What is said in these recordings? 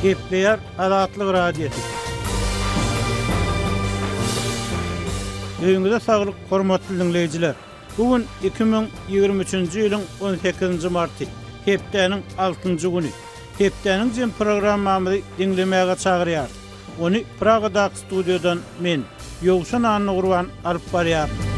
Gepleýär Azatlyk Radiosy. Öýüňize saglyk, hormatly diňleýjiler! Bu gün 2023-nji ýylyň on sekizinji marty, hepdäniň altynjy güni. Hepdäniň jem programmamyzy diňlemäge çagyrýarys. Ony Pragadaky studiýadan men, Ýowşan Annagurban alyp barýaryn.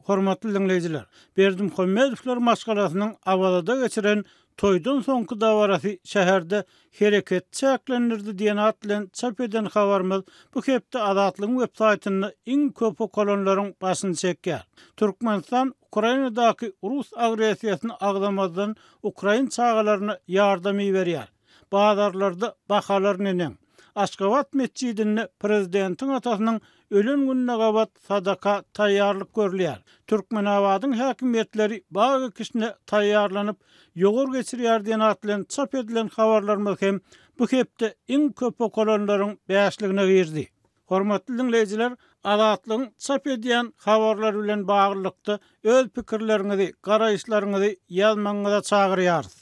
Hormatly diňleýjiler, Berdimuhamedowlar maşgalasynyň Awazada geçiren toýdan soňky dabarasy şäherde hereket çäklendirdi diýen at bilen çap eden habarymyz bu hepde Azatlygyň web saýtynda iň köp okalanlaryň başyny çekýär. Türkmenistan Ukrainadaky rus agressiýasyny agzamazdan ukrain çagalaryna ýardam iberýär. Bazarlarda bahalar neneň? Aşgabat metjidinde prezidentiň atasynyň ölen gününe gabat sadaka taýýarlyk görülýär. Türkmenabadyň häkimiýetleri bag ekişine taýýarlanyp, ýowar geçirýär diýen at bilen çap edilen habarlarymyz hem bu hepde iň köp okalanlaryň bäşligine girdi. Hormatly diňleýjiler, Azatlygyň çap edýän habarlary bilen baglylykda öz pikirleriňizi, garaýyşlaryňyzy ýazmagyňyza çagyrýarys.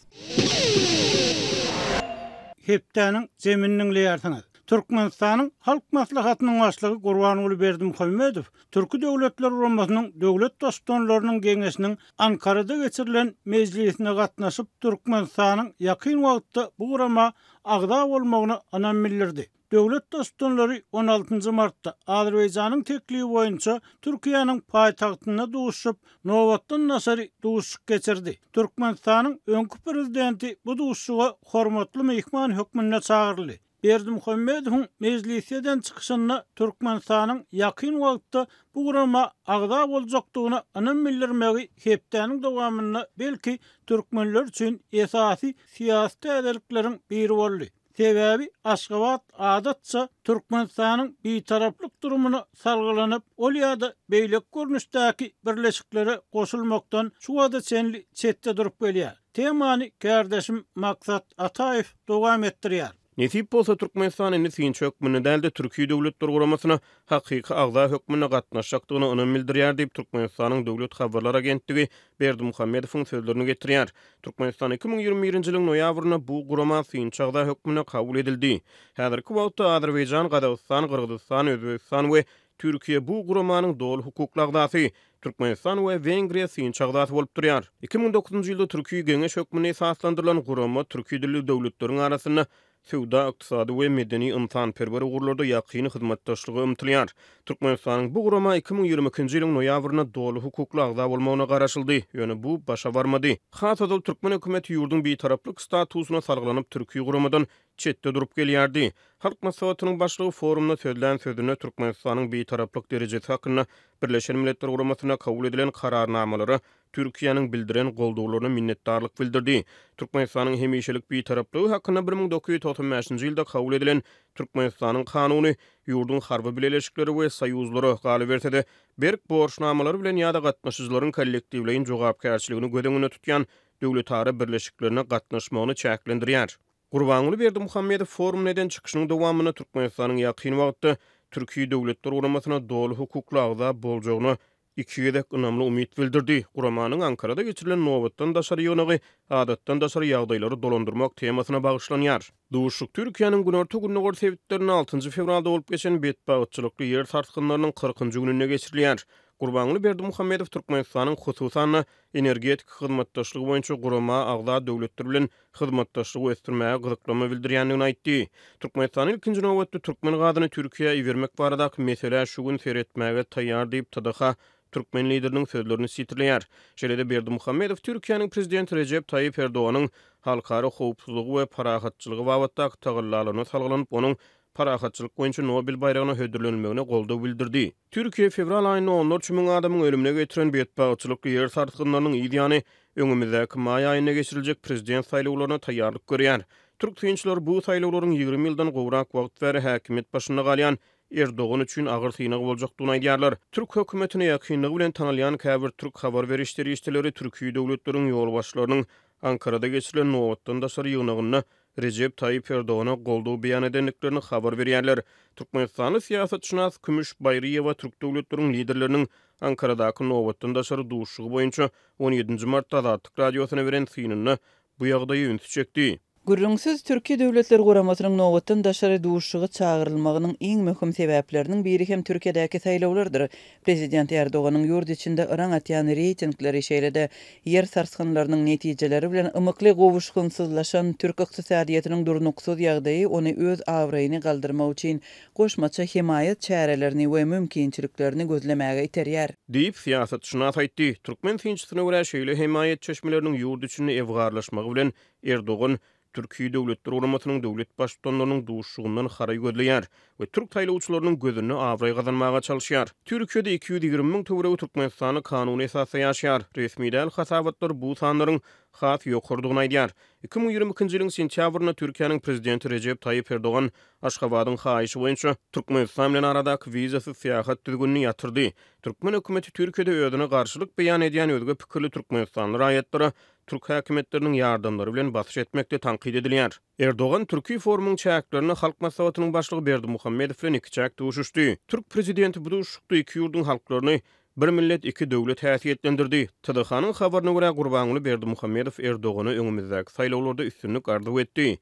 Hepdäniň jemini diňleýärsiňiz. Türkmenistanyň Halk Maslahatynyň Başlygy Gurbanguly Berdimuhamedow Türki Döwletler Guramasynyň Döwlet Baştutanlarynyň Geňeşiniň Ankarada geçirilen mejlisine gatnaşyp, Türkmenistanyň ýakyn wagtda bu gurama agza bolmagyna ynam bildirdi. Döwlet Baştutanlary on altynjy martda Azerbaýjanyň teklibi boýunça Türkiýäniň paýtagtynda duşuşyp, nobatdan daşary duşuşyk geçirdi. Türkmenistanyň öňki Prezidenti bu duşuşyga hormatly myhman hökmünde çagyryldy. Berdimuhamedowyň mejlisde eden çykyşynda Türkmenistanyň ýakyn wagtda bu gurama agza boljakdygyna ynam bildirmegi hepdäniň dowamynda belki türkmenler üçin esasy syýasy täzelikleriň biri boldy. Sebäbi Aşgabat adatça Türkmenistanyň bitaraplyk durumyna salgylanyp, ol ýa-da beýleki görnüşdäki birleşiklere goşulmakdan şu wagta çenli çetde durup gelýär. Temany kärdeşim Maksat Ataýew dowam etdirýär. Nesip bolsa, Türkmenistan indi synçy hökmünde däl-de, Türki Döwletler Guramasyna hakyky agza hökmünde gatnaşjakdygyna ynam bildirýär diýip, Türkmenistanyň Döwlet habarlar agentligi Berdimuhamedowyň sözlerini getirýär. Türkmenistan 2021-nji ýylyň noýabrynda bu gurama synçy agza hökmünde kabul edildi. Häzirki wagtda Azerbaýjan, Gazagystan, Gyrgyzystan, Özbegistan we Türkiýe bu guramanyň doly hukukly agzasy. Türkmenistan we Wengriýa synçy agzasy bolup durýar. 2009-njy ýylda Türki Geňeş hökmünde esaslandyrylan gurama türki dilli döwletleriň arasynda söwda-ykdysady we medeni-ynsanperwer ugurlarda ýakyn hyzmatdaşlyga ymtylýar. Türkmenistanyň bu gurama 2022-nji ýylyň noýabrynda doly hukukly agza bolmagyna garaşyldy, ýöne bu başa barmady. Has ozal türkmen hökümeti ýurduň bitaraplyk statusyna salgylanyp türki guramadan çetde durup gelýärdi. Halk Maslahatynyň Başlygy forumda sözlän sözünde Türkmenistanyň bitaraplyk derejesi hakynda Birleşen Milletler Guramasynda kabul edilen Kararnamalara Türkiýäniň bildiren goldawlaryna minnetdarlyk bildirdi. Türkmenistanyň hemişelik Bitaraplygy hakynda 1995-nji ýylda kabul edilen Türkmenistanyň Kanuny ýurduň harby bileleşiklere we soýuzlara, galyberse-de, berk borçnamalary bilen ýa-da gatnaşyjylaryň kollektiwleýin jogapkärçiligini göz öňünde tutýan döwletara birleşiklerine gatnaşmagyny çäklendirýär. Gurbanguly Berdimuhamedow forumda eden çykyşynyň dowamynda Türkmenistanyň ýakyn wagtda Türki Döwletler Guramasyna doly hukukly agza boljagyna iki gezek ynamly umyt bildirdi. Guramanyň Ankarada geçirilen nobatdan daşary ýygnagy adatdan daşary ýagdaýlary dolandyrmak temasyna bagyşlanýar. Duşuşyk Türkiýäniň günorta-gündogar sebitlerinde altynjy fewralda bolup geçen betbagtçylykly ýer sarsgynlarynyň kyrkynjy gününde geçirilýär. Gurbanguly Berdimuhamedow Türkmenistanyň, hususan-da, energetika hyzmatdaşlygy boýunça gurama agza döwletler bilen hyzmatdaşlygy ösdürmäge gyzyklanma bildirýändigini aýtdy. Türkmenistan ilkinji nobatda türkmen gazyny Türkiýä ibermek baradaky meselä şu gün seretmäge taýýar diýip, TDH türkmen lideriniň sözlerini sitirleýär. Şeýle-de Berdimuhamedow Türkiýäniň Prezidenti Rejep Taýyp Erdoganyň halkara howpsuzlygy we parahatçylygy babatdaky tagallalaryna salgylanyp, onuň Parahatçylyk boýunça Nobel baýragyna hödürlenilmegine goldaw bildirdi. Türkiýe fewral aýynda onlarça müň adamyň ölümine getiren betbagtçylykly ýer sarsgynlarynyň yz ýany, öňümizdäki maý aýynda geçiriljek prezident saýlawlaryna taýýarlyk görýär. Türk synçylary bu saýlawlaryň 20 ýyldan gowrak wagt bäri häkimiýet başynda galýan Erdogan üçin agyr synag boljakdygyny aýdýarlar. Türk hökümetine ýakynlygy bilen tanalýan käbir türk habar beriş serişdeleri türki döwletleriň ýolbaşçylarynyň Ankarada geçirilen nobatdan daşary ýygnagynda Rejep Taýyp Erdogana goldaw beýan edendiklerini habar berýärler. Türkmenistanly syýasatşynas Kümüş Baýryýewa türk döwletleriň liderleriniň Ankaradaky nobatdan daşary duşuşygy boýunça on ýedinji martda Azatlyk Radiosyna beren synynda. bu ýagdaýa ünsi çekdi. Gürrüňsiz, Türki Döwletler Guramasynyň nobatdan daşary duşuşyga çagyrylmagynyň iň möhüm sebäpleriniň biri hem Türkiýedäki saýlawlardyr. Prezident Erdoganyň ýurt içinde yraň atýan reýtingleri, şeýle-de ýer sarsgynlarynyň netijeleri bilen ymykly gowuşgynsyzlaşan türk ykdysadyýetiniň durnuksyz ýagdaýy ony öz abraýyny galdyrmak üçin goşmaça hemaýat çärelerini we mümkinçiliklerini gözlemäge iterýär. Diýip, syýasatşynas aýtdy. Türkmen synçysyna görä, şeýle hemaýat çeşmeleriniň ýurt içinde ebgarlaşmagy bilen Erdogan Türki Döwletler Guramasynyň döwlet Baştutanlarynyň duşuşygyndan haraý gözleýär we türk saýlawçylarynyň gözünde abraý gazanmaga çalyşýar. Türkiýede 220 müň töweregi türkmenistanly kanuny esasda ýaşaýar. Resmi däl hasabatlar bu sanlaryň has ýokarydygyny aýdýar. 2022-nji ýylyň sentýabrynda Türkiýäniň Prezidenti Rejep Taýyp Erdogan Aşgabadyň haýyşy boýunça Türkmenistan bilen aradaky wizasyz syýahat düzgünini ýatyrdy. Türkmen hökümeti Türkiýede özüne garşylyk beýan edýän özge pikirli türkmenistanly raýatlara türk häkimiýetleriniň ýardamlary bilen basyş etmekde tankyt edilýär. Erdogan Türki forumyň çäklerinde Halk Maslahatynyň Başlygy Berdimuhamedow bilen ikiçäk duşuşdy. Türk prezidenti bu duşuşykda iki ýurduň halklaryny bir millet, iki döwlet häsiýetlendirdi. TDH-nyň habaryna görä, Gurbanguly Berdimuhamedow Erdogana öňümizdäki saýlawlarda üstünlik arzuw etdi.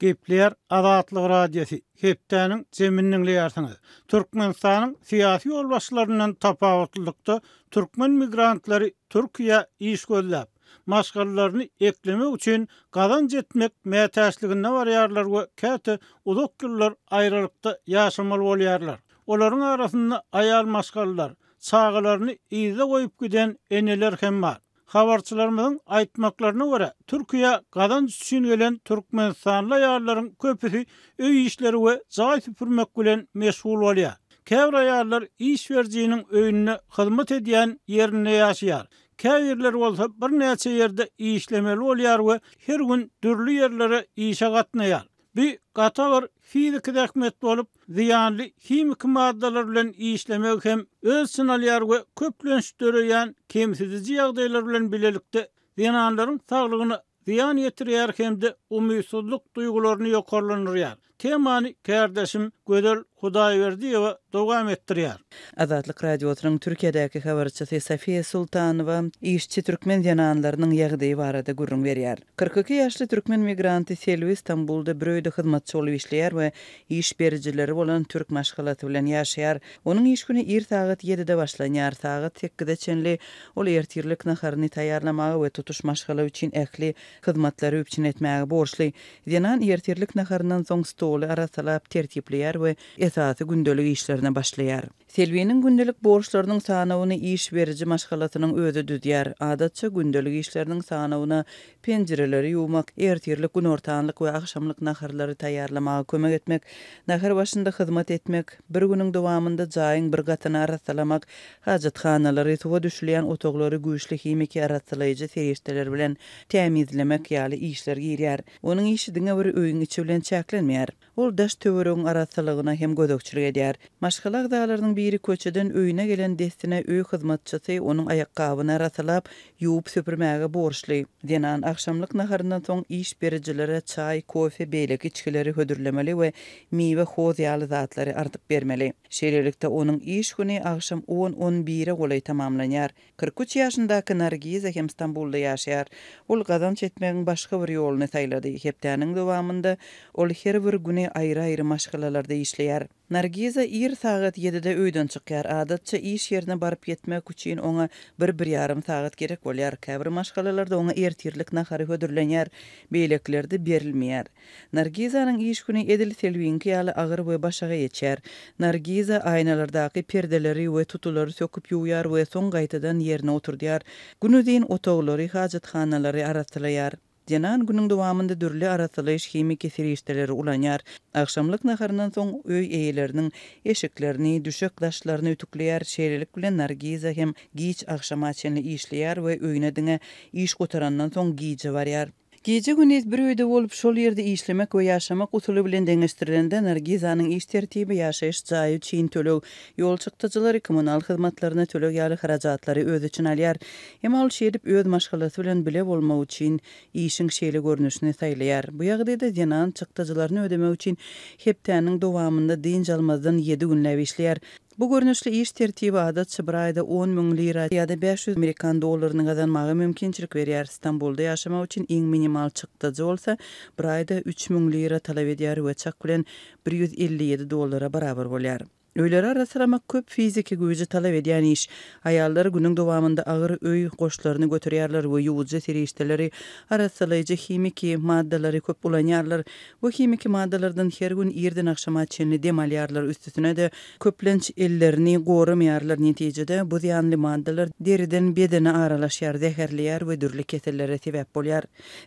Gepleýär Azatlyk Radiosy, Hepdäniň jemini diňleýärsiňiz. Türkmenistanyň syýasy ýolbaşçylaryndan tapawutlylykda, türkmen migrantlary Türkiýä iş gözläp, maşgalalaryny eklemek üçin gazanç etmek mätäçliginde barýarlar we käte uzak ýyllar aýralykda ýaşamaly bolýarlar. Olaryň arasynda aýal maşgalalar, çagalaryny yzda goýup giden eneler hem bar. Habarçylarymyzyň aýtmaklaryna görä, Türkiýä gazanç üçin gelen türkmenistanly aýallaryň köpüsi öý işleri we jaý süpürmek bilen meşgul bolýar. Käbir aýallar iş berijiniň öýünde hyzmat edýän ýerinde ýaşaýar. Käbirleri bolsa birnäçe ýerde işlemeli bolýar we her gün dürli ýerlere işe gatnaýar. Bu gaty agyr fiziki zähmet bolup, zyýanly himiki maddalar bilen işlemegi hem öz içine alýar we köplenç döreýän kemsidiji ýagdaýlar bilen bilelikde zenanlaryň saglygyna zyýan ýetirýär hem-de umytsyzlyk duýgularyny ýokarlandyrýar. Temany kärdeşim Gözel Hudaýberdiýewa dowam etdirýär. Azatlyk Radiosynyň Türkiýedäki habarçysy Safiýa Sultanowa işçi türkmen zenanlarynyň ýagdaýy barada gürrüň berýär. 42 ýaşly türkmen migranty Selwi Stambulda bir öýde hyzmatçy bolup işleýär we iş berijileri bolan türk maşgalasy bilen ýaşaýar. Onuň iş güni ir sagat ýedide başlanýar, sagat sekize çenli ol ertirlik naharyny taýýarlamaga we tutuş maşgala üçin ähli hyzmatlary üpjün etmäge borçly. Zenan ertirlik naharyndan soň stoly arassalap, tertipleýär we esasy gündelik işlerine başlaýar. Selbiniň gündelik borçlarynyň sanawyny iş beriji maşgalasynyň özi düzýär. Adatça, gündelik işleriniň sanawyna penjireleri ýuwmak, ertirlik, günortanlyk we agşamlyk naharlary taýýarlamaga kömek etmek, nahar başynda hyzmat etmek, bir günüň dowamynda jaýyň bir gatyny arassalamak, hajathanalary, suwa düşülýän otaglary güýçli himiki arassalaýjy serişdeler bilen tämizlemek ýaly işler girýär. Onuň işi diňe bir öýüň içi bilen çäklenmeýär. Ol daş-töweregiň arassalygyna hem gözegçilik edýär. Maşgala agzalarynyň biri köçeden öýüne gelen dessine öý hyzmatçysy onuň aýakgabyny arassalap, ýuwup-süpürmäge borçly. Zenan agşamlyk naharyndan soň iş berijilere çaý, kofe, beýleki içgileri hödürlemeli we miwe, hoz ýaly zatlary artyp bermeli. Şeýlelikde, onuň iş güni agşam on-on bire golaý tamamlanýar. 43 ýaşyndaky Nargiza hem Stambulda ýaşaýar. Ol gazanç etmegiň başga bir ýoluny saýlady. Hepdäniň dowamynda ol her bir güni aýry-aýry maşgalalarda işleýär. Nargiza ir sagat ýedide öýden çykýar. Adatça iş ýerine baryp ýetmek üçin oňa bir-bir ýarym sagat gerek bolýar. Käbir maşgalalarda oňa ertirlik nahary hödürlenýär, beýlekilerde berilmeýär. Nargizanyň iş güni edil Selwiňki ýaly agyr we başagaý geçýär. Nargiza aýnalardaky perdeleri we tutulary söküp ýuwýar we soň gaýtadan ýerine oturdýar. Günuzyn otaglary, hajathanalary arassalaýar. Zenan günüň dowamynda dürli arassalaýyş himiki serişdeleri ulanýar. Agşamlyk naharyndan soň öý eýeleriniň eşiklerini, düşek daşlaryny ütükleýär. Şeýlelik bilen Nargiza hem giç agşama çenli işleýär we öýüne diňe iş gutarandan soň gije barýar. Gije-gündiz bir öýde bolup, şol ýerde işlemek we ýaşamak usuly bilen deňeşdirilende, Nargizanyň iş tertibi ýaşaýyş jaýy üçin töleg, ýol çykdajylary, kommunal hyzmatlaryna töleg ýaly harajatlary öz içine alýar. Emma ol şeýdip öz maşgalasy bilen bile bolmak üçin işiň şeýle görnüşini saýlaýar. Bu ýagdaýda zenan çykdajylaryny ödemek üçin hepdäniň dowamynda dynç almazdan ýedi günläp işleýär. Bu görnüşli iş tertibi adatça bir aýda 10 000 lira ýa-da 500 amerikan dollaryny gazanmaga mümkinçilik berýär. Stambulda ýaşamak üçin iň minimal çykdajy bolsa, bir aýda 3000 lira talap edýär we çak bilen 157 dollara barabar bolýar. Öýleri arassalamak köp fiziki güýji talap edýän iş. Aýallar günüň dowamynda agyr öý goşlaryny göterýärler we ýuwujy serişdeleri, arassalaýjy himiki maddalary köp ulanýarlar. Bu himiki maddalardan her gün irden agşama çenli dem alýarlar, üstesine-de, köplenç ellerini goramaýarlar. Netijede, bu zyýanly maddalar deriden bedene aralaşýar, zäherleýär we dürli kesellere sebäp bolýar.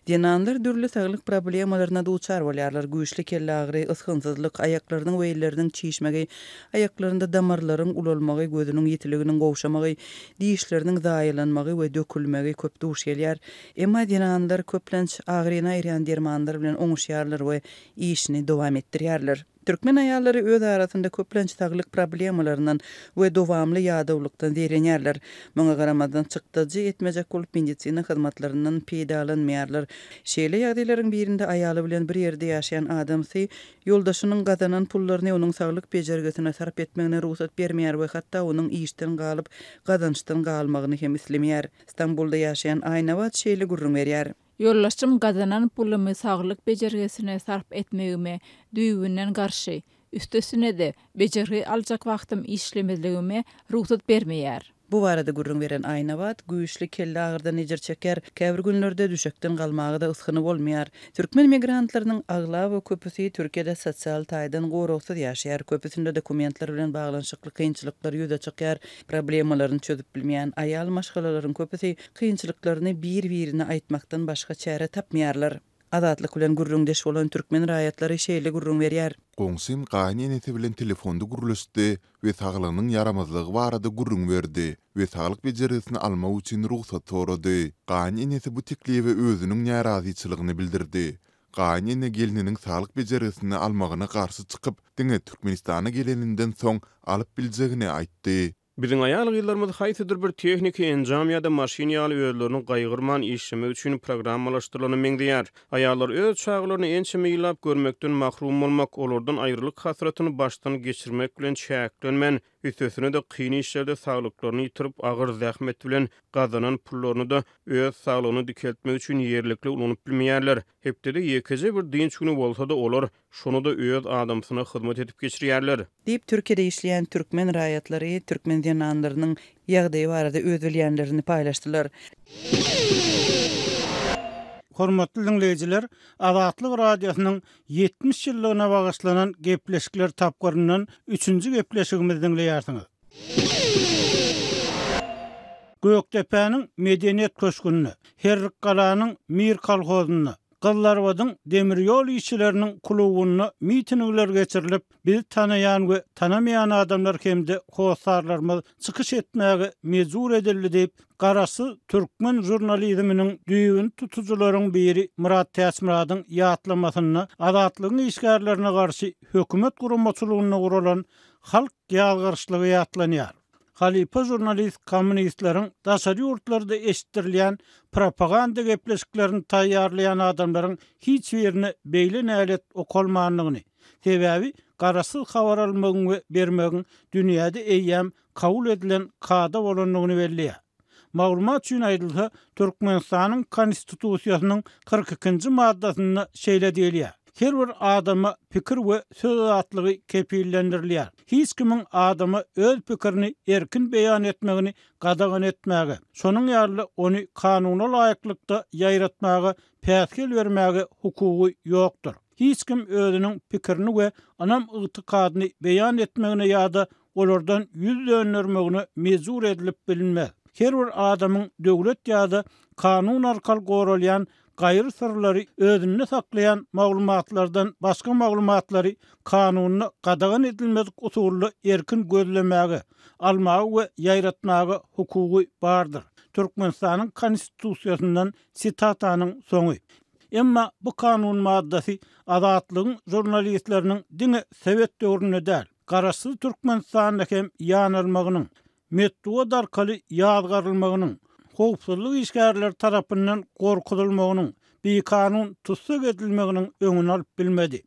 Zenanlar dürli saglyk problemalaryna duçar bolýarlar, güýçli kelleagyry, ysgynsyzlyk, aýaklarynyň we elleriniň çişmegi, aýaklarynda damarlaryň ulalmagy, gözüniň ýitiliginiň gowşamagy, dişleriniň zaýalanmagy we dökülmegi köp duş gelýär. Emma zenanlar köplenç agyryny aýyrýan dermanlar bilen oňuşýarlar we işini dowam etdirýärler. Türkmen aýallary öz arasynda köplenç saglyk problemalaryndan we dowamly ýadawlykdan zeýrenýärler. Muňa garamazdan, çykdajy etmejek bolup medisina hyzmatlaryndan peýdalanmaýarlar. Şeýle ýagdaýlaryň birinde aýaly bilen bir ýerde ýaşaýan adamsy ýoldaşynyň gazanan pullaryny onuň saglyk bejergisine sarp etmegine rugsat bermeýär we hatda onuň işden galyp, gazançdan galmagyny hem islemeýär. Stambulda ýaşaýan Aýnabat şeýle gürrüň berýär. Ýoldaşym gazanan pulumy saglyk bejergisine sarp etmegime düýbünden garşy, üstesine-de, bejergi aljak wagtym işlemezligime rugsat bermeýär. Bu barada gürrüň beren Aýnabat güýçli kelle agyrdan ejir çekýär, käbir günlerde düşekden galmaga-da ysgyny bolmaýar. Türkmen migrantlarynyň aglaba köpüsi Türkiýede sosial taýdan goragsyz ýaşaýar, köpüsinde dokumentler bilen baglanyşykly kynçylyklar ýüze çykýar. Problemalaryny çözüp bilmeýän aýal maşgalalaryň köpüsi kynçylyklaryny bir-birine aýtmakdan başga çäre tapmaýarlar. Azatlyk bilen gürrüňdeş bolan türkmen raýatlary şeýle gürrüň berýär. Goňşym gaýyn enesi bilen telefonda gürleşdi we saglygynyň ýaramazlygy barada gürrüň berdi we saglyk bejergisini almak üçin rugsat sorady. Gaýyn enesi bu teklibe özüniň närazyçylygyny bildirdi. Gaýyn ene gelniniň saglyk bejergisini almagyna garşy çykyp, diňe Türkmenistana geleninden soň alyp biljegini aýtdy. Biziň aýal-gyzlarymyz haýsydyr bir tehniki enjam ýa-da maşyn ýaly özlerini gaýgyrman işlemek üçin programmalaşdyrylana meňzeýär. Aýallar öz çagalaryny ençeme ýyllap görmekden mahrum bolmak, olardan aýrylyk hasratyny başdan geçirmek bilen çäklenmän, üstesine-de kyn işlerde saglyklaryny ýitirip, agyr zähmet bilen gazanan pullaryny-da öz saglygyny dikeltmek üçin ýerlikli ulanyp bilmeýärler. Hepdede ýekeje bir dynç güni bolsa-da, olar şony-da öz adamsyna hyzmat edip geçirýärler. Diýip, Türkiýede işleýän türkmen raýatlary türkmen zenanlarynyň ýagdaýy barada öz bilýänlerini paýlaşdylar. Hormatly diňleýjiler, Azatlyk Radiosynyň 70 ýyllygyna bagyşlanan gepleşikler tapgyryndan üçünji gepleşigimizi diňleýärsiňiz. Gökdepäniň Medeniýet köşgünde, Herrikgalanyň Mir kolhozynda, Gyzlarbadyň demir ýol işçileriniň klubynda mitingler geçirilip, bizi tanaýan we tanamaýan adamlar hem-de hossarlarymyz çykyş etmäge mejbur edildi diýip, garaşsyz türkmen žurnalizminiň düýbüni tutujylaryň biri Myrat Täçmyradyň ýatlamasynda Azatlygyň işgärlerine garşy hökümet guramaçylygynda guralan halk ýazgaryşlygy ýatlanýar. Halypa žurnalist kommunistleriň daşary ýurtlarda eşitdirilýän propaganda gepleşiklerini taýýarlaýan adamlaryň hiç birine beýle nälet okalmandygyny, sebäbi garaşsyz habar almagyň we bermegiň dünýäde eýýäm kabul edilen kada bolandygyny belleýär. Maglumat üçin aýdylsa, Türkmenistanyň Konstitusiýasynyň 42-nji maddasynda şeýle diýilýär, Her bir adama pikir we söz azatlygy kepillendirilýär. Hiç kimiň adama öz pikirini erkin beýan etmegini gadagan etmäge, şonuň ýaly-da ony kanuna laýyklykda ýaýratmaga päsgel bermäge hukugy ýokdur. Hiç kim özüniň pikirini we ynam-ygtykadyny beýan etmegine ýa-da olardan ýüz döndermegine mejbur edilip bilinmez. Her bir adamyň döwlet ýa-da kanun arkaly goralýan gaýry syrlary özünde saklaýan maglumatlardan başga maglumatlary kanunda gadagan edilmedik usulda erkin gözlemäge, almaga we ýaýratmaga hukugy bardyr. Türkmenistanyň Konstitusiýasyndan sitatanyň soňy. Emma bu kanun maddasy Azatlygyň žurnalistleriniň diňe sowet döwründe däl, Garaşsyz Türkmenistanda hem ýanalmagynyň, metbugat arkaly ýazgarylmagynyň, howpsuzlyk işgärleri tarapyndan gorkuzylmagynyň, bikanun tussag edilmeginiň öňüni alyp bilmedi.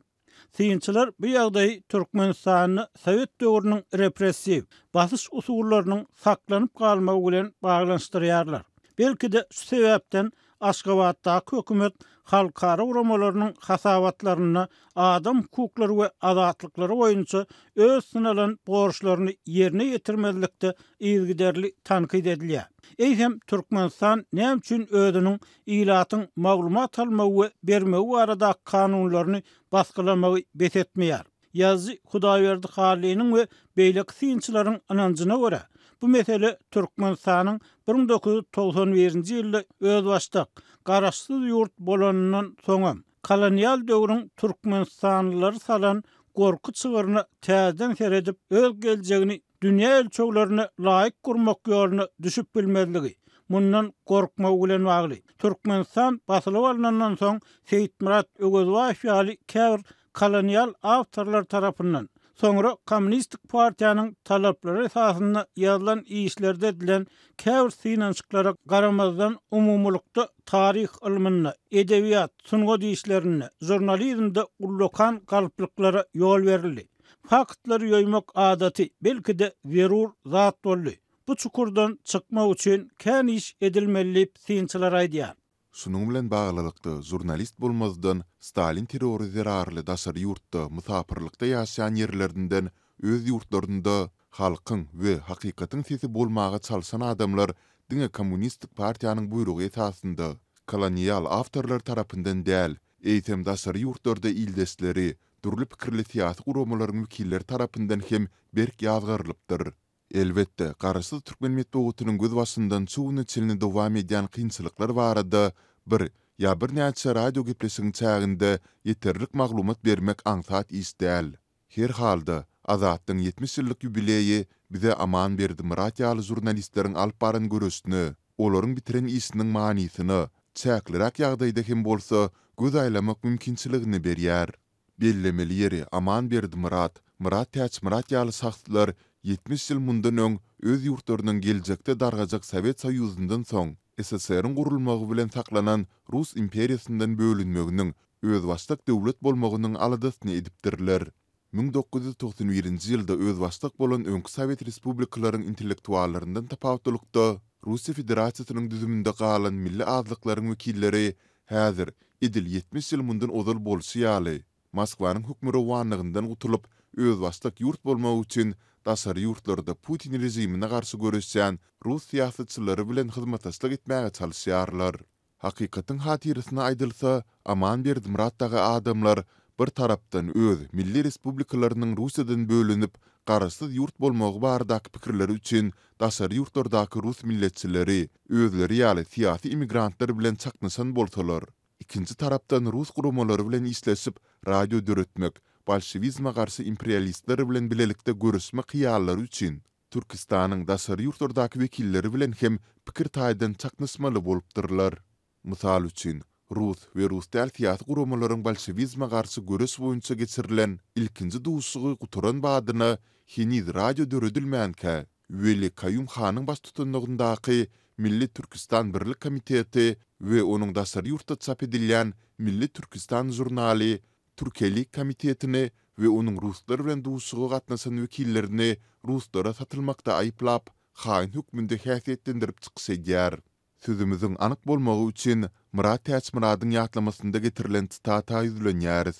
Synçylar bu ýagdaýy Türkmenistanda sowet döwrüniň repressiw, basyş usullarynyň saklanyp galmagy bilen baglanyşdyrýarlar. Belki-de şu sebäpden Aşgabatdaky hökümet halkara guramalarynyň hasabatlarynda adam hukuklary we azatlyklary boýunça öz synalan borçlaryny ýerine ýetirmezlikde yzygiderli tankyt edilýär. Eýsem, Türkmenistan näme üçin özüniň ilatyň maglumat almagy we bermegi baradaky kanunlaryny basgylamagy bes etmeýär? Ýazyjy Hudaýberdi Hallynyň we beýleki synçylaryň ynanjyna görä, bu mesele Türkmenistanyň 1991-nji ýylda özbaşdak, garaşsyz ýurt bolanyndan soňam, kolonial döwrüň türkmenistanlylary salan gorky çygryna täzeden seredip, öz geljegini dünýä ölçeglerine laýyk gurmak ýoluna düşüp bilmezligi, mundan gorkmagy bilen bagly. Türkmenistan basylyp alnandan soň Seýitmyrat Öwezbaýew ýaly käbir kolonial awtorlar tarapyndan, soňra Kommunistik partiýanyň talaplary esasynda ýazylan işlerde edilen käbir synanyşyklara garamazdan umumylykda taryh ylmynda, edebiýat, sungat işlerinde, žurnalizmde ullakan galplyklara ýol berildi. Faktlary ýoýmak adaty, belki-de zerur zat boldy. Bu çukurdan çykmak üçin kän iş edilmeli diýip, synçylar aýdýar. Şunuň bilen baglylykda, žurnalist bolmazdan, Stalin terrory zerarly daşary ýurtda, mysapyrlykda ýaşaýan ýerlerinden öz ýurtlarynda halkyň we hakykatyň sesi bolmaga çalşan adamlar diňe kommunistik partiýanyň buýrugy esasynda, kolonial awtorlar tarapyndan däl, eýsem daşary ýurtlarda ildeşleri, dürli pikirli syýasy guramalaryň wekilleri tarapyndan hem berk ýazgarylypdyr. Elbetde, garaşsyz türkmen metbugatynyň gözbaşyndan şu güne çenli dowam edýän kynçylyklar barada bir ýa birnäçe radiogepleşigiň çäginde ýeterlik maglumat bermek aňsat iş däl. Her halda, Azatlygyň 70 ýyllyk ýubileýi bize Aman Berdimyrat ýaly žurnalistleriň alyp baran göreşine, olaryň bitiren işiniň manysyna, çäkliräk ýagdaýda hem bolsa, göz aýlamak mümkinçiligini berýär. Bellemeli ýeri, Aman Berdimyrat, Myrat Täçmyrat ýaly şahslar 70 ýyl mundan öň öz ýurtlarynyň geljekde dargajak Sowet Soýuzyndan soň SSR-iň gurulmagy bilen saklanan Rus imperiýasyndan bölünmeginiň, özbaşdak döwlet bolmagynyň aladasyny edipdirler. 1991-nji ýylda özbaşdak bolan öňki sowet respublikalaryň intellektuallaryndan tapawutlylykda, Russiýa Federasiýasynyň düzüminde galan milli azlyklaryň wekilleri Häzir, edil 70 ýyl mundan ozal bolşy ýaly, Moskwanyň hökmürowanlygyndan gutulyp, özbaşdak ýurt bolmak üçin daşary ýurtlarda Putin režimine garşy göreşýän rus syýasatçylary bilen hyzmatdaşlyk etmäge çalyşýarlar. Hakykatyň hatyrasyna aýdylsa, Aman Berdimyrat dagy adamlar bir tarapdan öz milli respublikalarynyň Russiýadan bölünip, garaşsyz ýurt bolmagy baradaky pikirleri üçin daşary ýurtlardaky rus milletçileri özleri ýaly syýasy immigrantlar bilen çaknyşan bolsalar, ikinji tarapdan rus guramalary bilen işleşip radio döretmek, bolşewizme garşy imperialistler bilen bilelikde göreşmek hyýallary üçin Türküstanyň daşary ýurtlardaky wekilleri bilen hem pikir taýdan çaknyşmaly bolupdyrlar. Mysal üçin, rus we rus däl syýasy guramalaryň bolşewizme garşy göreş boýunça geçirilen ilkinji duşuşygy gutaran badyna heniz radio döredilmänkä, Weli Kaýum hanyň baştutanlygyndaky Milli Türküstan Birlik komiteti we onuň daşary ýurtda çap edilýän Milli Türküstan žurnaly Türkelik komitetini we onuň ruslar bilen duşuşyga gatnaşan wekillerini ruslara satylmakda aýyplap, haýyn hökmünde häsiýetlendirip çykyş edýär. Sözümiziň anyk bolmagy üçin Myrat Täçmyradyň ýatlamasynda getirilen sitata ýüzlenýäris.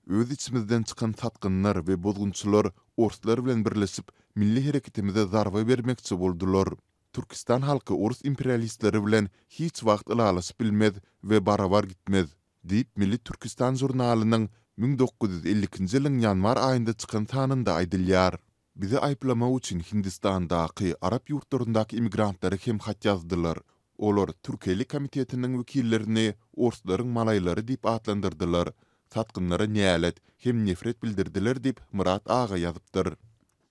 Öz içimizden çykan satgynlar we bozgunçylar orslar bilen birleşip milli hereketimize zarba bermekçi boldular. Türküstan halky orus imperialistleri bilen hiç wagt ylalaşyp bilmez we barabar gitmez, diýip Milli Türküstan žurnalynyň 1952-nji ýylyň ýanwar aýynda çykan sanynda aýdylýar. Bizi aýyplamak üçin Hindistandaky, arap ýurtlaryndaky immigrantlara hem hat ýazdylar. Olar Türkeli komitetiniň wekillerini orslaryň malaýlary diýip atlandyrdylar, satgynlara nälet hem nefret bildirdiler diýip, Myrat aga ýazypdyr.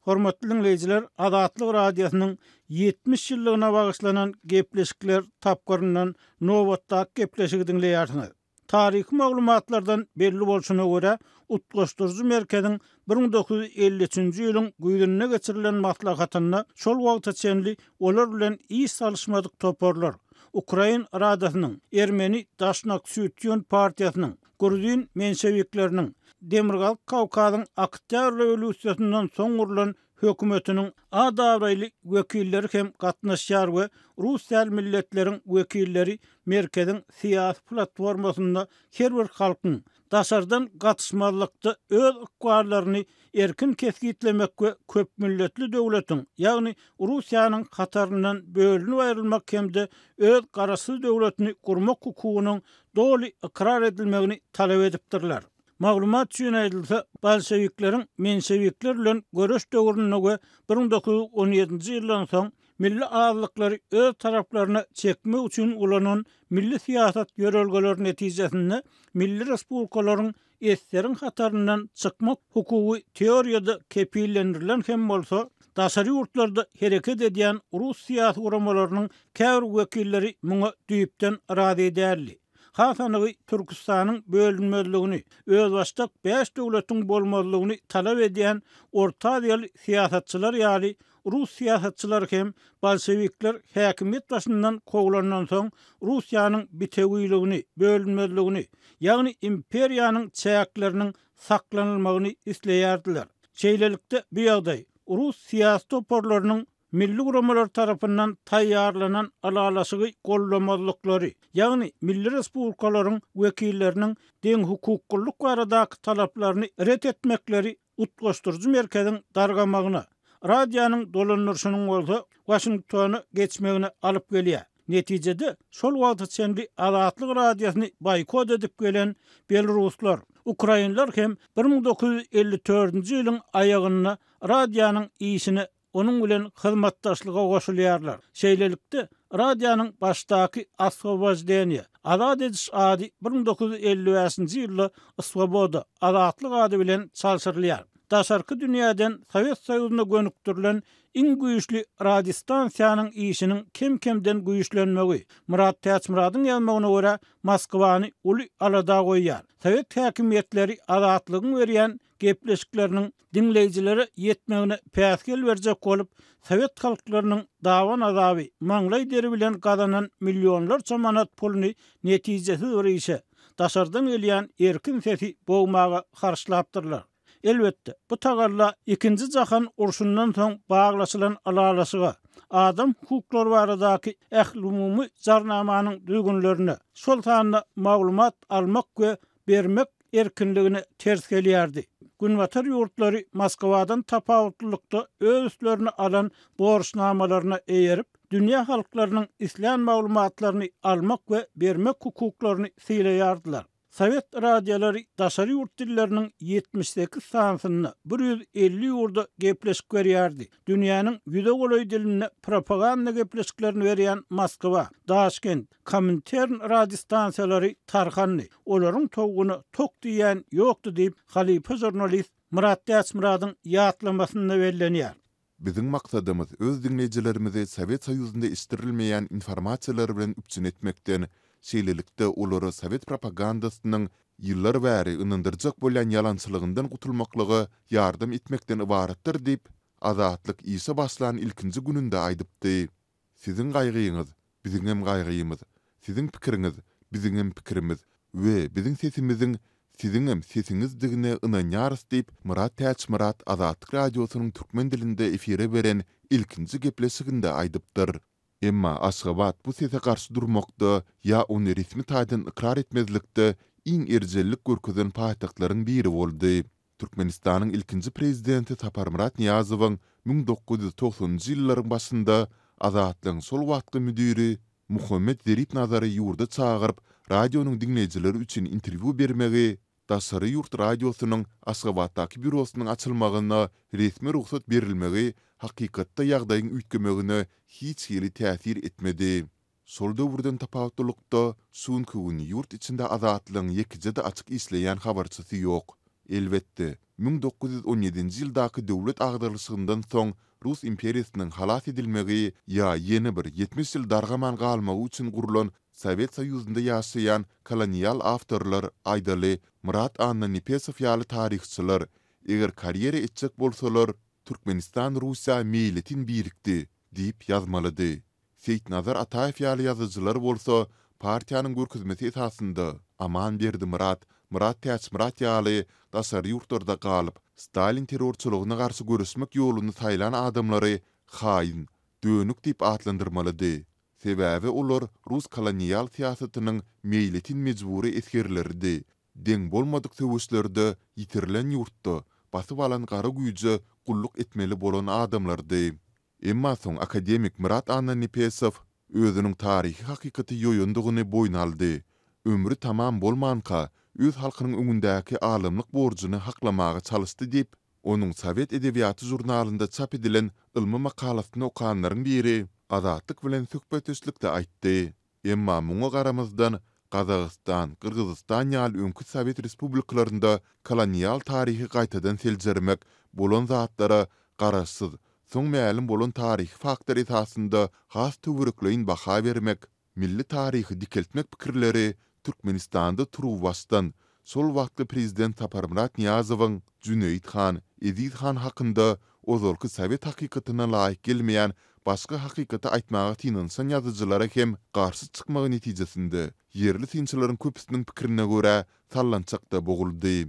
Hormatly diňleýjiler, Azatlyk Radiosynyň 70 ýyllygyna bagyşlanan gepleşikler tapgyryndan nobatdaky gepleşigi diňleýärsiňiz. Taryhy maglumatlardan belli bolşuna görä, Utgaşdyryjy merkeziň 1953-nji ýylyň güýzünde geçirilen maslahatynda şol wagta çenli olar bilen iş salyşmadyk toparlar, Ukrain Radasynyň, Ermeni Daşnaksýutýun partiýasynyň, Gruzin menşewikleriniň, Demirgazyk Kawkazyň Oktýabr rewolýusiýasyndan soň gurlan hökümetiniň at-abraýly wekilleri hem gatnaşýar we rus däl milletleriň wekilleri merkeziň syýasy platformasynda her bir halkyň daşardan gatyşmazlykda öz ykballaryny erkin kesgitlemek we köpmilletli döwletiň, ýagny Russiýanyň hataryndan bölünip aýrylmak hem-de öz garaşsyz döwletini gurmak hukugynyň doly ykrar edilmegini talap edipdirler. Maglumat üçin aýdylsa, bolşewikleriň menşewikler bilen göreş döwründe we 1917-nji ýyldan soň milli azlyklary öz taraplaryna çekmek üçin ulanan milli syýasat ýörelgeleri netijesinde milli respublikalaryň eseriň hataryndan çykmak hukugy teoriýada kepillendirilen hem bolsa, daşary ýurtlarda hereket edýän rus syýasy guramalarynyň käbir wekilleri muňa düýpden razy däldi. Has anygy Türküstanyň bölünmezligini, özbaşdak bäş döwletiň bolmazlygyny talap edýän Orta Aziýaly syýasatçylar ýaly Rus syýasatçylary hem bolşewikler häkimiýet başyndan kowlandan soň Russiýanyň bitewiligini, bölünmezligini, ýagny imperiýanyň çäkleriniň saklanylmagyny isleýärdiler. Şeýlelikde, bu ýagdaý rus syýasy toparlarynyň milli guramalar tarapyndan taýýarlanan ylalaşygy gollamazlyklary, ýagny milli respublikalaryň wekilleriniň deňhukuklylyk baradaky talaplaryny ret etmekleri utgaşdyryjy merkeziň dargamagyna, radionyň dolandyryşynyň bolsa Waşingtona geçmegine alyp gelýär. Netijede, şol wagta çenli Azatlyk Radiosyny boýkot edip gelen beloruslar, ukrainler hem 1954-nji ýylyň aýagynda radionyň işine onuň bilen hyzmatdaşlyga goşulýarlar. Şeýlelikde, radionyň başdaky Oswoboždeniýe, Azat ediş ady 1955-nji ýylda Swoboda, Azatlyk ady bilen çalşyrylýar. Daşarky dünýäden Sowet Soýuzyna gönükdirilen iň güýçli radiostansiýanyň işiniň kem-kemden güýçlenmegi, Myrat Täçmyradyň ýazmagyna görä, Moskwany uly alada goýýar. Sowet häkimiýetleri Azatlygyň berýän gepleşikleriniň diňleýjilere ýetmegine päsgel berjek bolup, sowet halklarynyň daban azaby, maňlaý deri bilen gazanan millionlarça manat puluny netijesiz bir işe, daşardan gelýän erkin sesi bogmaga harçlapdyrlar. Elbetde, bu tagalla Ikinji jahan urşundan soň baglaşylan ylalaşyga, adam hukuklary baradaky ählumumy jarnamanyň düzgünlerine, şol sanda maglumat almak we bermek erkinligine ters gelýärdi. Günbatar ýurtlary Moskwadan tapawutlylykda öz üstlerine alan borçnamalaryna eýerip, dünýä halklarynyň islän maglumatlaryny almak we bermek hukuklaryny sylaýardylar. Sowet radiolary daşary ýurt dilleriniň 78 sanysynda 150 ýurda gepleşik berýärdi. Dünýäniň ýüze golaý dilinde propaganda gepleşiklerini berýän Moskwa, Daşkent, Komintern radiostansiýalary tarhandy, olaryň towugyna tok diýýän ýokdy diýip, halypa žurnalist Myrat Täçmyradyň ýatlamasynda bellenýär. Biziň maksadymyz öz diňleýjilerimizi Sowet Soýuzynda eşitdirilmeýän informasiýalar bilen üpjün etmekden, şeýlelikde olary sowet propagandasynyň ýyllar bäri ynandyrjak bolýan ýalançylygyndan gutulmaklyga ýardam etmekden ybaratdyr diýip, Azatlyk işe başlan ilkinji gününde aýdypdy. Siziň gaýgyňyz, biziňem gaýgymyz, siziň pikiriňiz, biziňem pikirimiz we biziň sesimiziň siziňem sesiňizdigine ynanýarys diýip, Myrat Täçmyrat Azatlyk Radiosynyň türkmen dilinde efire beren ilkinji gepleşiginde aýdypdyr. Emma Aşgabat bu sese garşy durmakda ýa ony resmi taýdan ykrar etmezlikde iň erjellik görkezen paýtagtlaryň biri boldy. Türkmenistanyň ilkinji Prezidenti Saparmyrat Nyýazowyň 1990-njy ýyllaryň başynda Azatlygyň şol wagtky müdiri Muhammet Zeripnazary ýurda çagyryp, radionyň diňleýjileri üçin interwýu bermegi daşary ýurt radiosynyň Aşgabatdaky býurosynyň açylmagyna resmi rugsat berilmegi hakykatda ýagdaýyň üýtgemegine hiç hili täsir etmedi. Şol döwürden tapawutlylykda, şu günki gün ýurt içinde Azatlygyň ýekeje-de açyk işleýän habarçysy ýok. Elbetde, 1917-nji ýyldaky döwlet agdarylyşygyndan soň Rus imperiýasynyň halas edilmegi ýa ýene bir 70 ýyl dargaman galmagy üçin gurlan Sowet Soýuzynda ýaşaýan kolonial awtorlar, aýdaly, Myrat Annanepesow ýaly taryhçylar, eger karýera etjek bolsalar, Türkmenistan Russiýa meýletin birikdi diýip ýazmalydy. Seýitnazar Ataýew ýaly ýazyjylar bolsa partiýanyň görkezmesi esasynda Aman Berdimyrat, Myrat Täçmyrat ýaly daşary ýurtlarda galyp, Stalin terrorçylygyna garşy göreşmek ýoluny saýlan adamlary haýyn, dönük diýip atlandyrmalydy. Sebäbi olar rus kolonial syýasatynyň meýletin mejbury esgerleridi, deň bolmadyk söweşlerde ýitirilen ýurtda basyp alan gara güýje gulluk etmeli bolan adamlardy. Emma soň akademik Myrat Annanepesow özüniň taryhy hakykaty ýoýandygyny boýun aldy. Ömri tamam bolmanka, öz halkynyň öňündäki alymlyk borjuny haklamaga çalyşdy diýip, onuň Sowet edebiýaty žurnalynda çap edilen ylmy makalasyny okanlaryň biri Azatlyk bilen söhbetdeşlikde aýtdy. Emma muňa garamazdan, Gazagystan, Gyrgyzystan ýaly öňki sowet respublikalarynda kolonial taryhy gaýtadan seljermek, bolan zatlara garaşsyz, soň mälim bolan taryhy faktlar esasynda has töwerekleýin baha bermek, milli taryhy dikeltmek pikirleri Türkmenistanda turuwbaşdan şol wagtky prezident Saparmyrat Nyýazowyň Jüneýit han, Eziz han hakynda ozalky sowet hakykatyna laýyk gelmeýän başga hakykaty aýtmaga synanyşan ýazyjylara hem garşy çykmagy netijesinde, ýerli synçylaryň köpüsiniň pikirine görä, sallançakda boguldy.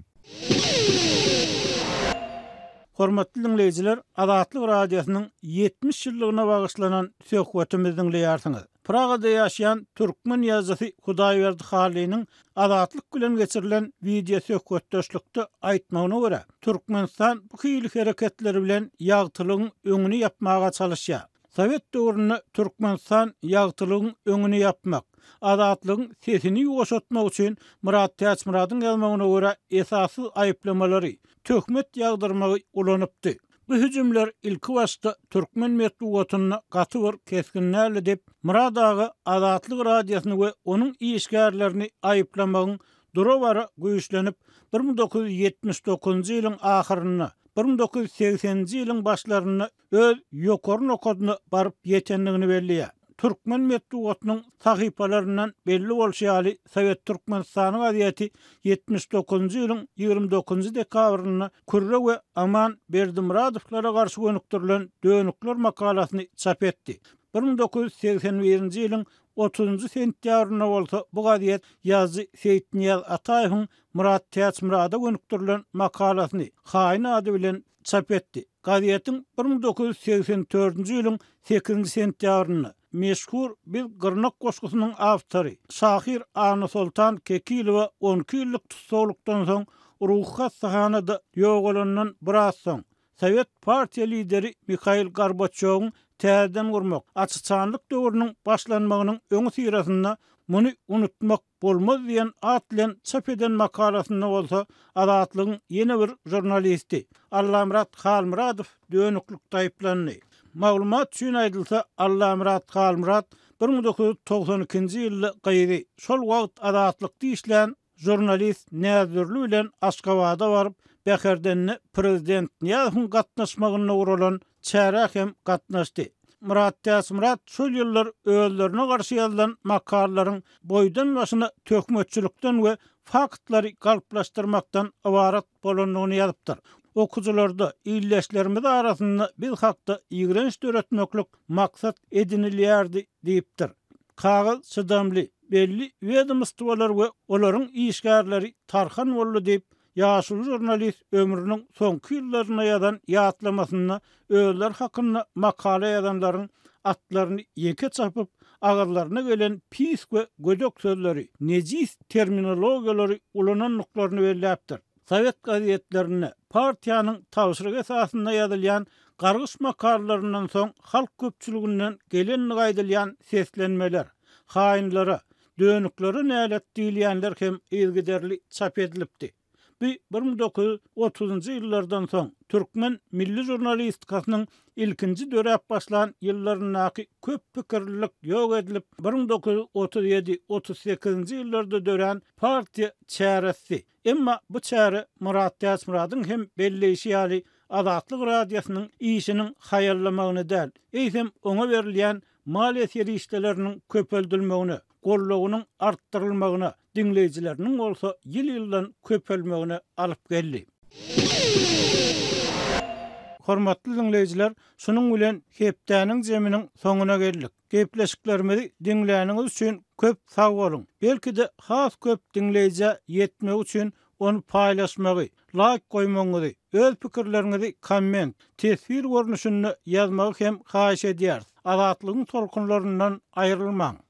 Hormatly diňleýjiler, Azatlyk Radiosynyň 70 ýyllygyna bagyşlanan söhbetimizi diňleýärsiňiz. Pragada ýaşaýan türkmen ýazyjysy Hudaýberdi Hallynyň Azatlyk bilen geçirilen wideosöhbetdeşlikde aýtmagyna görä, Türkmenistan bu hili hereketleri bilen ýagtylygyň öňüni ýapmaga çalyşýar. Sowet döwründe Türkmenistan ýagtylygyň öňüni ýapmak, Azatlygyň sesini ýuwaşatmak üçin Myrat Täçmyradyň ýazmagyna görä esassyz aýyplamalary, töhmet ýagdyrmagy ulanypdy. Bu hüjümler ilkibaşda türkmen metbugatynda gaty bir kesgin däldi diýip, Myrat aga Azatlyk Radiosyny we onuň işgärlerini aýyplamagyň dura-bara güýçlenip, 1979-njy ýylyň ahyrynda, 1980-nji ýylyň başlarynda öz ýokary nokadyna baryp ýetendigini belleýär. Türkmen metbugatynyň sahypalaryndan belli bolşy ýaly, Sowet Türkmenistany gazeti 79-njy ýylyň 29 dekabrynda Kürre we Aman Berdimyradowlara garşy gönükdirilen Dönükler makalasyny çap etdi. 1981-nji ýylyň 30-njy sentýabrynda bolsa bu gazet ýazyjy Seýitnyýaz Ataýewiň Myrat Täçmyrada gönükdirilen makalasyny Haýyn ady bilen çap etdi. Gazetiň 1984-nji ýylyň sekizinji sentýabrynda meşhur Biz gyrnak goşgusynyň awtory, şahyr Annasoltan Kekilowa on iki ýyllyk tussaglykdan soň ruhy hassahanada ýogalandan biraz soň, sowet partiýa lideri Mihail Gorbaçýowyň täzeden gurmak, açyçanlyk döwrüniň başlanmagynyň öňüsyrasynda muny unutmak bolmaz diýen at bilen çap eden makalasynda bolsa Azatlygyň ýene bir žurnalisti Allamyrat Halmyradow dönüklikde aýyplandy. Maglumat üçin aýdylsa, Allamyrat Halmyrat 1992-nji ýylda gyzy, şol wagt Azatlykda işlän žurnalist Näzdürli bilen Aşgabada baryp, Bäherdende prezident Nyýazowyň gatnaşmagynda guralan çärä hem gatnaşdy. Myrat Täçmyrat şol ýyllar özlerine garşy ýazylan makalalaryň boýdan-başyna töhmetçilikden we faktlary galplaşdyrmakdan ybarat bolandygyny ýazypdyr. Okyjylarda, ildeşlerimiz arasynda biz hakda ýigrenç döretmeklik maksat edinilýärdi diýipdir. Kagyz çydamly, belli wedomstwolar we olaryň işgärleri tarhan boldy diýip, Ýaşuly žurnalist ömrüniň soňky ýyllarynda ýazan ýatlamasynda özleri hakynda makala ýazanlaryň atlaryny ýeke çapyp, agyzlaryna gelen pis we gödek sözleri, nejis terminologiýalary ulanandyklaryny belläpdir. Sowet gazetlerinde partiýanyň tabşyrygy esasynda ýazylýan gargyş makalalaryndan soň halk köpçüliginden gelendigi aýdylýan seslenmeler, haýynlara, Dönüklere nälet diýilýänler hem yzygiderli çap edilipdi. Bu 1930-njy ýyllardan soň, türkmen milli žurnalistikasynyň ilkinji döräp başlan ýyllaryndaky köp pikirlilik ýok edilip, 1937, 38-nji ýyllarda dörän partiýa çäresidi. Emma bu çäre Myrat Täçmyradyň hem belleýşi ýaly, Azatlyk Radiosynyň işiniň haýallamagyna däl, eýsem oňa berilýän maliýe serişdeleriniň köpeldilmegine, goldawynyň artdyrylmagyna, diňleýjileriniň bolsa ýyl-ýyldan köpelmegine alyp geldi. Hormatly diňleýjiler, şunuň bilen hepdäniň jeminiň soňuna geldik. Gepleşiklerimizi diňläniňiz üçin köp sag boluň. Belki-de has köp diňleýjä ýetmegi üçin ony paýlaşmagy, laýk goýmagyňyzy, öz pikirleriňizi komment, teswir görnüşinde ýazmagy hem haýyş edýäris. Azatlygyň tolkunlaryndan aýrylmaň!